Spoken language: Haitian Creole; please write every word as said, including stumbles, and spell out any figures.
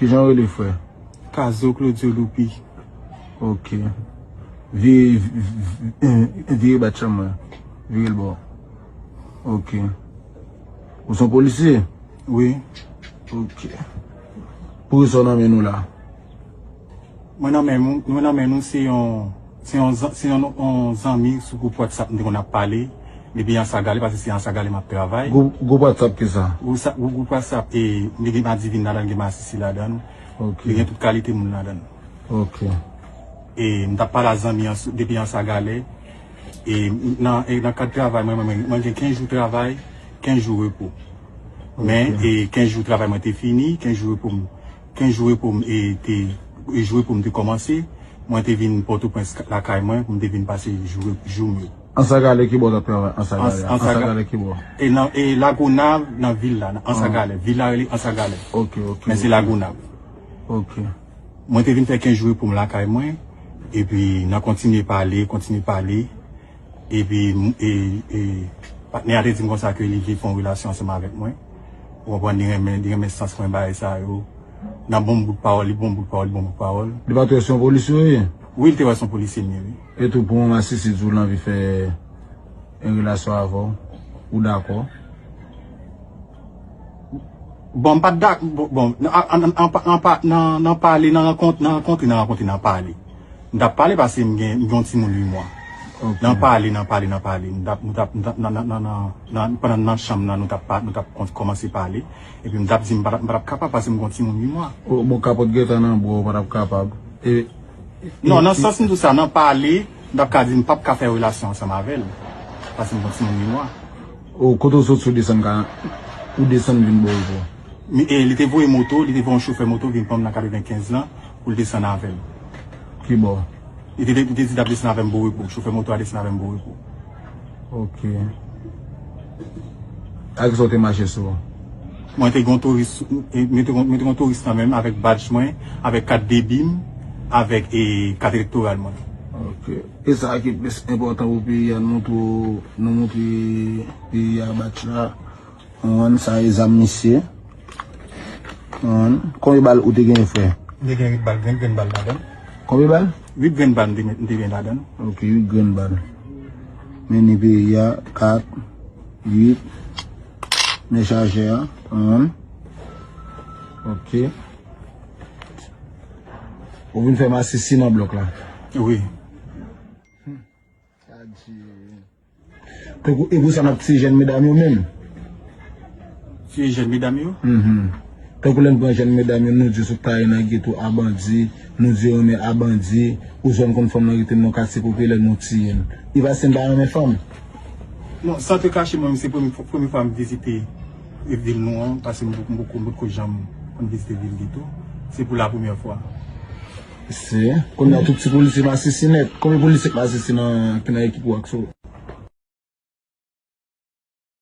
Kijan w rele, frè? Kazo Claudio Loupi. Ok. Vire, vire, vire bat chanm mwen. Vire l bò. Ok. Ou se yon polisye? Wi. Ok. Pou kisa w nan men nou la? Mwen nan men nou, mwen nan men nou se yon, se yon, zan- se yon, yon zanmi sou gwoup WhatsApp m te konn ap pale. Depi Anse à Galets, paske se Anse à Galets m ap travay. Gwoup, gwoup WhatsApp ki sa? Gwoup sa- gwoup WhatsApp, e, m te gen Madivine ladan, gen Masisi ladan. Ok. Li gen tout kalite moun ladan. Ok. E m t ap pale a zanmi an sou- depi Anse à Galets. E m- nan, e nan kad travay mwen, mwen, mwen, mwen gen kenz jou travay, kenz jou repo. Men, Ok. E kenz jou travay mwen te fini, kenz jou repo m, kenz jou repo m e te, e jou repo m te kòmanse. Mwen te vin Pòtoprens lakay mwen, pou m te vin pase jou, jou m yo. Anse à Galets ki bò w t ap travay? Anse à Anse- Galets. Anse à Anse à Ga- Galets ki bò? E nan, e Lagonav, nan vil la, nan Anse à Ah. Galets. Vil la rele Anse à Galets. Ok, ok. Men se Lagonav. Ok. Mwen te vin fè kenz jou pou m lakay mwen. Epi, n a kontinye pale, kontinye pale. Epi, m- e, e, patnè a te di m konsa ke li vle fè yon relasyon ansanm avèk mwen. Ou konprann, li renmen, li renmen sans mwen, bagay sa yo. Nan bon bout pawòl, li bon bout pawòl, li bon bout pawòl. Li pa t wè se yon polisye w ye? Wi, li te wè se yon polisye m ye, wi. E tou, pou yon masisi di w l anvi fè yon relasyon avè w, ou dakò? Bon, m pa t dak- bon, bon, nan, an- an- an- an- pa- nan, nan pale, nan rankont, nan rankontre, nan rankontre, nan pale. M t ap pale paske m gen, m gen yon timoun uit mwa. Ok. Nan pale, nan pale, nan pale. M t ap, m t ap, m t ap, nan, nan, nan, nan, nan, pandan nan chanm nan, nou t ap, pa- nou t ap kon- kòmanse pale. Epi m t ap di m pa t ap, m pa t ap kapab paske m gen yon timoun uit mwa. O, bon, kapòt gentan nan bra, ou pa t ap kapab. E, Non, e- nan e- sans m di w sa, nan pale, m t ap ka di m p ap ka fè relasyon ansanm avè l. Paske m gen yon timoun uit mwa. O, kote w sot sou desann ka, ou desann vin bò repo? Mi- e, li te voye moto, li te voye yon chofè moto vin pran m nan katrevenkenz lan pou l desann avè m. Ki bò? Li te, li te di l ap desann avè m bò repo. Chofè moto a desann avè m bò repo. Ok. Ak sa w te mache sou? Mwen te gen yon touris, e, mwen te, mwen te gen yon touris nan men m avèk badj mwen, avèk kat debi m, avèk e, kat elektoral mwen. Ok. E sa ki plis enpòtan pou peyi a, nou montre, nou montre peyi a badj la. Konprann, sa e zam misye. Konprann. Konbyen bal ou te genyen, frè? M te gen uit bal, grenn, grenn bal ladan. Konbyen bal? Uit grenn bal m te, m te gen ladan. Ok, uit grenn bal. Mennen peyi a, kat, uit. Men chajè a, konprann. Ok. Ou vin fè masisi nan blòk la? Wi. Sa di. Tankou, e pou sa n ap tiye jèn medam yo menm? Tiye jèn medam yo? Mhm. Tankou lè n pran jèn medam yo, nou di sou taye nan geto a bandi, nou di yo renmen a bandi, ou jwenn konn fanm nan rete nan katye popilè, nou tiye l. E paske n pa renmen fanm? Non, san te kache mwen, se premye, premye fwa m vizite vil nou an, paske m poko, m poko, m potko janm konn vizite vil geto. Se pou la premyè fwa. Se, kounye a tout ti polisye masisi nèt. Konbyen polisye k masisi nan, ki nan ekip ou ak sou?